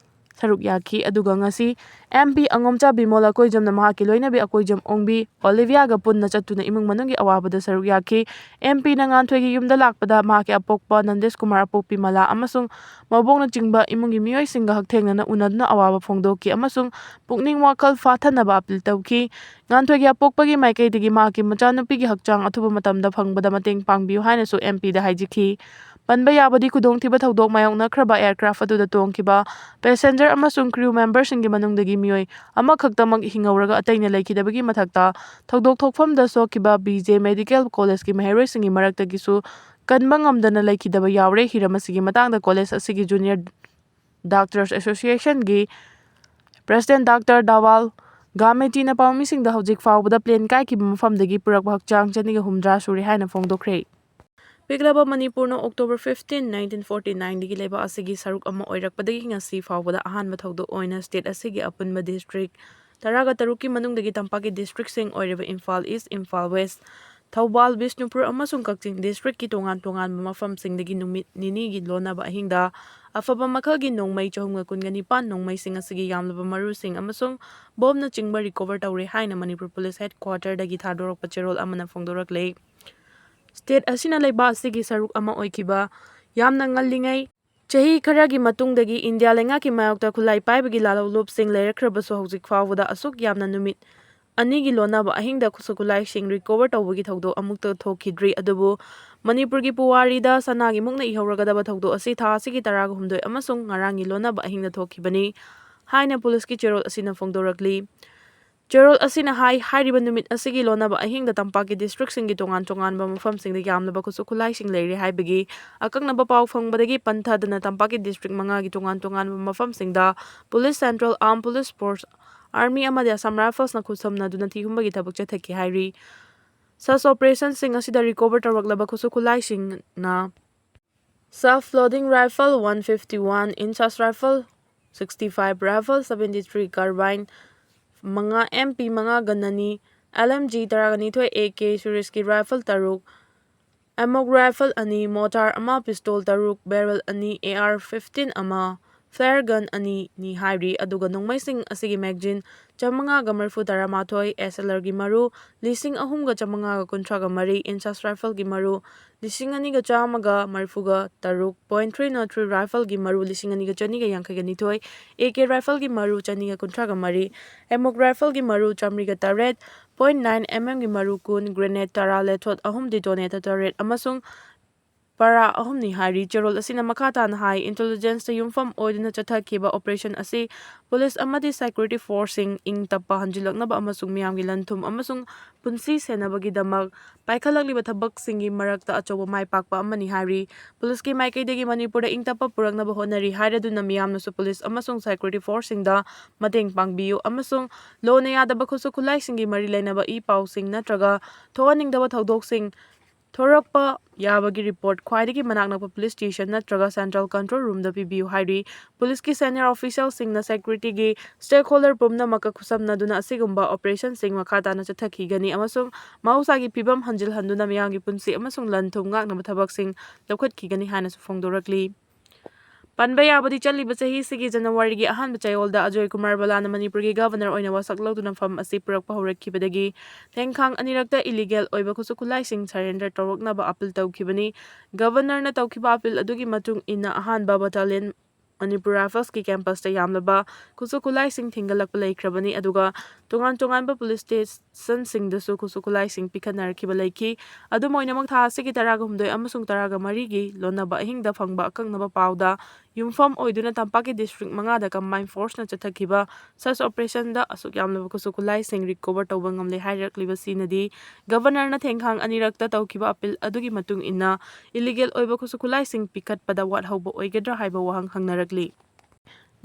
ꯁꯔꯨꯛ ꯌꯥꯈꯤ꯫ ꯑꯗꯨꯒ ꯉꯁꯤ M P ꯑꯉꯣꯝꯆꯥ ꯕꯤꯃꯣꯜ ꯑꯀꯣꯏꯖꯝꯅ ꯃꯍꯥꯛꯀꯤ ꯂꯣꯏꯅꯕꯤ ꯑꯀꯣꯏꯖꯝ ꯑꯣꯡꯕꯤ ꯑꯣꯂꯤꯚꯤꯌꯥꯒ ꯄꯨꯟꯅ ꯆꯠꯇꯨꯅ ꯏꯃꯨꯡ ꯃꯅꯨꯡꯒꯤ ꯑꯋꯥꯕꯗ ꯁꯔꯨꯛ ꯌꯥꯈꯤ꯫ M Pꯅ ꯉꯥꯟꯊꯣꯏꯒꯤ ꯌꯨꯝꯗ ꯂꯥꯛꯄꯗ ꯃꯍꯥꯛꯀꯤ ꯑꯄꯣꯛꯄ ꯅꯟꯗꯦꯁ ꯀꯨꯃꯥꯔ, ꯑꯄꯣꯛꯄꯤ ꯃꯂꯥ ꯑꯃꯁꯨꯡ ꯃꯕꯣꯛꯅꯆꯤꯡꯕ ꯏꯃꯨꯡꯒꯤ ꯃꯤꯑꯣꯏꯁꯤꯡꯒ ꯍꯛꯊꯦꯡꯅꯅ ꯎꯅꯗꯨꯅ ꯑꯋꯥꯕ ꯐꯣꯡꯗꯣꯛꯈꯤ ꯑꯃꯁꯨꯡ ꯄꯨꯛꯅꯤꯡ ꯋꯥꯈꯜ ꯐꯥꯊꯅꯕ appeal ꯇꯧꯈꯤ꯫ ꯉꯥꯟꯊꯣꯏꯒꯤ ꯑꯄꯣꯛꯄꯒꯤ ꯃꯥꯏꯀꯩꯗꯒꯤ ꯃꯍꯥꯛꯀꯤ ꯃꯆꯥꯅꯨꯄꯤꯒꯤ ꯍꯛꯆꯥꯡ ꯑꯊꯨꯕ ꯃꯇꯝꯗ ꯐꯪꯕꯗ ꯃꯇꯦꯡ ꯄꯥꯡꯕꯤꯌꯨ ꯍꯥꯏꯅꯁꯨ M Pꯗ ꯍꯥꯏꯖꯈꯤ꯫ ꯄꯟꯕ ꯌꯥꯕꯗꯤ, ꯈꯨꯗꯣꯡꯊꯤꯕ ꯊꯧꯗꯣꯛ ꯃꯥꯌꯣꯛꯅꯈ꯭ꯔꯕ aircraft ꯑꯗꯨꯗ ꯇꯣꯡꯈꯤꯕ passenger ꯑꯃꯁꯨꯡ crew memberꯁꯤꯡꯒꯤ ꯃꯅꯨꯡꯗꯒꯤ ꯃꯤꯑꯣꯏ ꯑꯃꯈꯛꯇꯃꯛ ꯍꯤꯡꯍꯧꯔꯒ ꯑꯇꯩꯅ ꯂꯩꯈꯤꯗꯕꯒꯤ ꯃꯊꯛꯇ, ꯊꯧꯗꯣꯛ ꯊꯣꯛꯐꯝꯗ ꯁꯣꯛꯈꯤꯕ B J Medical Collegeꯀꯤ ꯃꯍꯩꯔꯣꯏꯁꯤꯡꯒꯤ ꯃꯔꯛꯇꯒꯤꯁꯨ ꯀꯟꯕ ꯉꯝꯗꯅ ꯂꯩꯈꯤꯗꯕ ꯌꯥꯎꯔꯦ꯫ ꯍꯤꯔꯝ ꯑꯁꯤꯒꯤ ꯃꯇꯥꯡꯗ college ꯑꯁꯤꯒꯤ junior Doctors Associationꯒꯤ President Doctor Dawal Gametina ꯄꯥꯎꯃꯤꯁꯤꯡꯗ ꯍꯧꯖꯤꯛ ꯐꯥꯎꯕꯗ plane ꯀꯥꯏꯈꯤꯕ ꯃꯐꯝꯗꯒꯤ ꯄꯨꯔꯛꯄ ꯍꯛꯆꯥꯡ ꯆꯅꯤꯒ ꯍꯨꯝꯗ꯭ꯔꯥ ꯁꯨꯔꯦ ꯍꯥꯏꯅ ꯐꯣꯡꯗꯣꯛꯈ꯭ꯔꯦ꯫ ꯄꯤꯛꯂꯕ ꯃꯅꯤꯄꯨꯔꯅ October fifteen, nineteen forty nineꯗꯒꯤ ꯂꯩꯕꯥꯛ ꯑꯁꯤꯒꯤ ꯁꯔꯨꯛ ꯑꯃ ꯑꯣꯏꯔꯛꯄꯗꯒꯤ ꯉꯁꯤ ꯐꯥꯎꯕꯗ ꯑꯍꯥꯟꯕ ꯊꯧꯗꯣꯛ ꯑꯣꯏꯅ state ꯑꯁꯤꯒꯤ ꯑꯄꯨꯟꯕ district ꯇꯔꯥꯒ ꯇꯔꯨꯛꯀꯤ ꯃꯅꯨꯡꯗꯒꯤ ꯇꯝꯄꯥꯛꯀꯤ districtꯁꯤꯡ ꯑꯣꯏꯔꯤꯕ ꯏꯝꯐꯥꯜ East, ꯏꯝꯐꯥꯜ West, ꯊꯧꯕꯥꯜ, ꯕꯤꯁꯅꯨꯄꯨꯔ ꯑꯃꯁꯨꯡ ꯀꯛꯆꯤꯡ districtꯀꯤ ꯇꯣꯉꯥꯟ ꯇꯣꯉꯥꯟꯕ ꯃꯐꯝꯁꯤꯡꯗꯒꯤ ꯅꯨꯃꯤꯠ ꯅꯤꯅꯤꯒꯤ ꯂꯣꯟꯅꯕ ꯑꯍꯤꯡꯗ ꯑꯐꯕ ꯃꯈꯜꯒꯤ ꯅꯣꯡꯃꯩ ꯆꯍꯨꯝꯒ ꯀꯨꯟꯒ ꯅꯤꯄꯥꯟ ꯅꯣꯡꯃꯩꯁꯤꯡ ꯑꯁꯤꯒꯤ ꯌꯥꯝꯂꯕ ꯃꯔꯨꯁꯤꯡ ꯑꯃꯁꯨꯡ ꯕꯣꯝꯅꯆꯤꯡꯕ recover ꯇꯧꯔꯦ ꯍꯥꯏꯅ ꯃꯅꯤꯄꯨꯔ Police Headquarterꯗꯒꯤ ꯊꯥꯗꯣꯔꯛꯄ ꯆꯦꯔꯣꯜ ꯑꯃꯅ ꯐꯣꯡꯗꯣꯔꯛꯂꯦ꯫ State ꯑꯁꯤꯅ ꯂꯩꯕꯥꯛ ꯑꯁꯤꯒꯤ ꯁꯔꯨꯛ ꯑꯃ ꯑꯣꯏꯈꯤꯕ ꯌꯥꯝꯅ ꯉꯜꯂꯤꯉꯩ ꯆꯍꯤ ꯈꯔꯒꯤ ꯃꯇꯨꯡꯗꯒꯤ ꯏꯟꯗꯤꯌꯥ ꯂꯩꯉꯥꯛꯀꯤ ꯃꯥꯌꯣꯛꯇ ꯈꯨꯠꯂꯥꯏ ꯄꯥꯏꯕꯒꯤ ꯂꯥꯜꯍꯧꯂꯨꯞꯁꯤꯡ ꯂꯩꯔꯛꯈ꯭ꯔꯕꯁꯨ, ꯍꯧꯖꯤꯛ ꯐꯥꯎꯕꯗ ꯑꯁꯨꯛ ꯌꯥꯝꯅ ꯅꯨꯃꯤꯠ ꯑꯅꯤꯒꯤ ꯂꯣꯟꯅꯕ ꯑꯍꯤꯡꯗ ꯈꯨꯠꯁꯨ ꯈꯨꯠꯂꯥꯏꯁꯤꯡ recover ꯇꯧꯕꯒꯤ ꯊꯧꯗꯣꯛ ꯑꯃꯨꯛꯇ ꯊꯣꯛꯈꯤꯗ꯭ꯔꯤ꯫ ꯑꯗꯨꯕꯨ ꯃꯅꯤꯄꯨꯔꯒꯤ ꯄꯨꯋꯥꯔꯤꯗ ꯁꯅꯥꯒꯤ ꯃꯨꯛꯅ ꯏꯍꯧꯔꯒꯗꯕ ꯊꯧꯗꯣꯛ ꯑꯁꯤ ꯊꯥ ꯑꯁꯤꯒꯤ ꯇꯔꯥꯒ ꯍꯨꯝꯗꯣꯏ ꯑꯃꯁꯨꯡ ꯉꯔꯥꯡꯒꯤ ꯂꯣꯟꯅꯕ ꯑꯍꯤꯡꯗ ꯊꯣꯛꯈꯤꯕꯅꯤ ꯍꯥꯏꯅ policeꯀꯤ ꯆꯦꯔꯣꯜ ꯑꯁꯤꯅ ꯐꯣꯡꯗꯣꯔꯛꯂꯤ꯫ ꯆꯦꯔꯣꯜ ꯑꯁꯤꯅ ꯍꯥꯏ, ꯍꯥꯏꯔꯤꯕ ꯅꯨꯃꯤꯠ ꯑꯁꯤꯒꯤ ꯂꯣꯟꯅꯕ ꯑꯍꯤꯡꯗ ꯇꯝꯄꯥꯛꯀꯤ districtꯁꯤꯡꯒꯤ ꯇꯣꯉꯥꯟ ꯇꯣꯉꯥꯟꯕ ꯃꯐꯝꯁꯤꯡꯗ ꯌꯥꯝꯂꯕ ꯈꯨꯠꯁꯨ ꯈꯨꯠꯂꯥꯏꯁꯤꯡ ꯂꯩꯔꯦ ꯍꯥꯏꯕꯒꯤ ꯑꯀꯛꯅꯕ ꯄꯥꯎ ꯐꯪꯕꯗꯒꯤ ꯄꯟꯊꯗꯅ ꯇꯝꯄꯥꯛꯀꯤ district ꯃꯉꯥꯒꯤ ꯇꯣꯉꯥꯟ ꯇꯣꯉꯥꯟꯕ ꯃꯐꯝꯁꯤꯡꯗ police, Central Armed Police Force, Army ꯑꯃꯗꯤ Assam Riflesꯅ ꯈꯨꯠꯁꯝꯅꯗꯨꯅ ꯊꯤꯍꯨꯝꯕꯒꯤ ꯊꯕꯛ ꯆꯠꯊꯈꯤ ꯍꯥꯏꯔꯤ꯫ Search operationꯁꯤꯡ ꯑꯁꯤꯗ recover ꯇꯧꯔꯛꯂꯕ ꯈꯨꯠꯁꯨ ꯈꯨꯠꯂꯥꯏꯁꯤꯡꯅ self loading rifle one fifty one, inch rifle sixty five, rifle seventy three, carbine ꯃꯉꯥ, M P ꯃꯉꯥ, gun ꯑꯅꯤ, L M G ꯇꯔꯥꯅꯤꯊꯣꯏ, A K series ꯀꯤ rifle ꯇꯔꯨꯛ, ammunition rifle ꯑꯅꯤ, mortar ꯑꯃ, pistol ꯇꯔꯨꯛ, barrel ꯑꯅꯤ, A R fifteen ꯑꯃ, flare gun ꯑꯅꯤꯅꯤ ꯍꯥꯏꯔꯤ꯫ ꯑꯗꯨꯒ ꯅꯣꯡꯃꯩꯁꯤꯡ ꯑꯁꯤꯒꯤ magazine ꯆꯥꯃꯉꯥꯒ ꯃꯔꯤꯐꯨ ꯇꯔꯥꯃꯥꯊꯣꯏ, S L R ꯒꯤ ꯃꯔꯨ ꯂꯤꯁꯤꯡ ꯑꯍꯨꯝꯒ ꯆꯥꯃꯉꯥꯒ ꯀꯨꯟꯊ꯭ꯔꯥꯒ ꯃꯔꯤ, inch rifle ꯒꯤ ꯃꯔꯨ ꯂꯤꯁꯤꯡ ꯑꯅꯤꯒ ꯆꯥꯝꯃꯒ ꯃꯔꯤꯐꯨꯒ ꯇꯔꯨꯛ, point three zero three rifle ꯒꯤ ꯃꯔꯨ ꯂꯤꯁꯤꯡ ꯑꯅꯤꯒ ꯆꯅꯤꯒ ꯌꯥꯡꯈꯩꯒ ꯅꯤꯊꯣꯏ, A K rifle ꯒꯤ ꯃꯔꯨ ꯆꯅꯤꯒ ꯀꯨꯟꯊ꯭ꯔꯥꯒ ꯃꯔꯤ, ammunition rifle ꯒꯤ ꯃꯔꯨ ꯆꯥꯃꯔꯤꯒ ꯇꯔꯦꯠ, point nine M M ꯒꯤ ꯃꯔꯨ ꯀꯨꯟ, grenade ꯇꯔꯥ, ꯂꯦꯊꯣꯠ ꯑꯍꯨꯝ, detonator ꯇꯔꯦꯠ ꯑꯃꯁꯨꯡ ꯄꯔꯥ ꯑꯍꯨꯝꯅꯤ ꯍꯥꯏꯔꯤ꯫ ꯆꯦꯔꯣꯜ ꯑꯁꯤꯅ ꯃꯈꯥ ꯇꯥꯅ ꯍꯥꯏ, intelligence ꯇ ꯌꯨꯝꯐꯝ ꯑꯣꯏꯗꯨꯅ ꯆꯠꯊꯈꯤꯕ operation ꯑꯁꯤ police ꯑꯃꯗꯤ security force ꯁꯤꯡ ꯏꯪ ꯇꯞꯄ ꯍꯟꯖꯤꯜꯂꯛꯅꯕ ꯑꯃꯁꯨꯡ ꯃꯤꯌꯥꯝꯒꯤ ꯂꯟ ꯊꯨꯝ ꯑꯃꯁꯨꯡ ꯄꯨꯟꯁꯤ ꯁꯦꯟꯅꯕꯒꯤꯗꯃꯛ ꯄꯥꯏꯈꯠꯂꯛꯂꯤꯕ ꯊꯕꯛꯁꯤꯡꯒꯤ ꯃꯔꯛꯇ ꯑꯆꯧꯕ ꯃꯥꯏ ꯄꯥꯛꯄ ꯑꯃꯅꯤ ꯍꯥꯏꯔꯤ꯫ Police ꯀꯤ ꯃꯥꯏꯀꯩꯗꯒꯤ ꯃꯅꯤꯄꯨꯔꯗ ꯏꯪ ꯇꯞꯄ ꯄꯨꯔꯛꯅꯕ ꯍꯣꯠꯅꯔꯤ ꯍꯥꯏꯔꯗꯨꯅ ꯃꯤꯌꯥꯝꯅꯁꯨ police ꯑꯃꯁꯨꯡ security force ꯁꯤꯡꯗ ꯃꯇꯦꯡ ꯄꯥꯡꯕꯤꯌꯨ ꯑꯃꯁꯨꯡ ꯂꯣꯟꯅ ꯌꯥꯗꯕ ꯈꯨꯠꯁꯨ ꯈꯨꯠꯂꯥꯏꯁꯤꯡꯒꯤ ꯃꯔꯤ ꯂꯩꯅꯕ ꯏ ꯄꯥꯎꯁꯤꯡ ꯅꯠꯇ꯭ꯔꯒ ꯊꯣꯛꯍꯟꯅꯤꯡꯗꯕ ꯊꯧꯗꯣꯛꯁꯤꯡ ꯊꯣꯔꯛꯄ ꯌꯥꯕꯒꯤ report ꯈ꯭ꯋꯥꯏꯗꯒꯤ ꯃꯅꯥꯛ ꯅꯛꯄ police station ꯅꯠꯇ꯭ꯔꯒ central control room ꯗ ꯄꯤꯕꯤꯌꯨ ꯍꯥꯏꯔꯤ꯫ Police ꯀꯤ senior official ꯁꯤꯡꯅ security ꯒꯤ stakeholder ꯄꯨꯝꯅꯃꯛꯀ ꯈꯨꯠꯁꯝꯅꯗꯨꯅ ꯑꯁꯤꯒꯨꯝꯕ operation ꯁꯤꯡ ꯃꯈꯥ ꯇꯥꯅ ꯆꯠꯊꯈꯤꯒꯅꯤ ꯑꯃꯁꯨꯡ ꯃꯍꯧꯁꯥꯒꯤ ꯐꯤꯕꯝ ꯍꯟꯖꯤꯜꯍꯟꯗꯨꯅ ꯃꯤꯌꯥꯝꯒꯤ ꯄꯨꯟꯁꯤ ꯑꯃꯁꯨꯡ ꯂꯟ ꯊꯨꯝ ꯉꯥꯛꯅꯕ ꯊꯕꯛꯁꯤꯡ ꯂꯧꯈꯠꯈꯤꯒꯅꯤ ꯍꯥꯏꯅꯁꯨ ꯐꯣꯡꯗꯣꯔꯛꯂꯤ꯫ ꯄꯟꯕ ꯌꯥꯕꯗꯤ, ꯆꯠꯂꯤꯕ ꯆꯍꯤꯁꯤꯒꯤ ꯖꯅꯋꯥꯔꯤꯒꯤ ꯑꯍꯥꯟꯕ ꯆꯌꯣꯜꯗ ꯑꯖꯣꯏ ꯀꯨꯃꯥꯔ ꯕꯂꯥꯅ ꯃꯅꯤꯄꯨꯔꯒꯤ governor ꯑꯣꯏꯅ ꯋꯥꯁꯛ ꯂꯧꯗꯨꯅ ꯐꯝ ꯑꯁꯤ ꯄꯨꯔꯛꯄ ꯍꯧꯔꯛꯈꯤꯕꯗꯒꯤ ꯊꯦꯡꯈꯥꯡ ꯑꯅꯤꯔꯛꯇ illegal ꯑꯣꯏꯕ ꯈꯨꯠꯁꯨ ꯈꯨꯠꯂꯥꯏꯁꯤꯡ surrender ꯇꯧꯔꯛꯅꯕ appeal ꯇꯧꯈꯤꯕꯅꯤ꯫ Governor ꯅ ꯇꯧꯈꯤꯕ appeal ꯑꯗꯨꯒꯤ ꯃꯇꯨꯡ ꯏꯟꯅ ꯑꯍꯥꯟꯕ battalion ꯃꯅꯤꯄꯨꯔ Rifles ꯀꯤ campus ꯇ ꯌꯥꯝꯂꯕ ꯈꯨꯠꯁꯨ ꯈꯨꯠꯂꯥꯏꯁꯤꯡ ꯊꯤꯡꯒꯠꯂꯛꯄ ꯂꯩꯈ꯭ꯔꯕꯅꯤ, ꯑꯗꯨꯒ ꯇꯣꯉꯥꯟ ꯇꯣꯉꯥꯟꯕ police station ꯁꯤꯡꯗꯁꯨ ꯈꯨꯠꯁꯨ ꯈꯨꯠꯂꯥꯏꯁꯤꯡ ꯄꯤꯈꯠꯅꯔꯛꯈꯤꯕ ꯂꯩꯈꯤ꯫ ꯑꯗꯨꯝ ꯑꯣꯏꯅꯃꯛ, ꯊꯥ ꯑꯁꯤꯒꯤ ꯇꯔꯥꯒ ꯍꯨꯝꯗꯣꯏ ꯑꯃꯁꯨꯡ ꯇꯔꯥꯒ ꯃꯔꯤꯒꯤ ꯂꯣꯟꯅꯕ ꯑꯍꯤꯡꯗ ꯐꯪꯕ ꯑꯀꯛꯅꯕ ꯄꯥꯎꯗ ꯌꯨꯝꯐꯝ ꯑꯣꯏꯗꯨꯅ ꯇꯝꯄꯥꯛꯀꯤ district ꯃꯉꯥꯗ combined force ꯅ ꯆꯠꯊꯈꯤꯕ search operation ꯗ ꯑꯁꯨꯛ ꯌꯥꯝꯂꯕ ꯈꯨꯠꯁꯨ ꯈꯨꯠꯂꯥꯏꯁꯤꯡ recover ꯇꯧꯕ ꯉꯝꯂꯦ ꯍꯥꯏꯔꯛꯂꯤꯕꯁꯤꯅꯗꯤ governor ꯅ ꯊꯦꯡꯈꯥꯡ ꯑꯅꯤꯔꯛꯇ ꯇꯧꯈꯤꯕ appeal ꯑꯗꯨꯒꯤ ꯃꯇꯨꯡ ꯏꯟꯅ illegal ꯑꯣꯏꯕ ꯈꯨꯠꯁꯨ ꯈꯨꯠꯂꯥꯏꯁꯤꯡ ꯄꯤꯈꯠꯄꯗ ꯋꯥꯠꯍꯧꯕ ꯑꯣꯏꯒꯗ꯭ꯔꯥ ꯍꯥꯏꯕ ꯋꯥꯍꯪ ꯍꯪꯅꯔꯛꯂꯤ꯫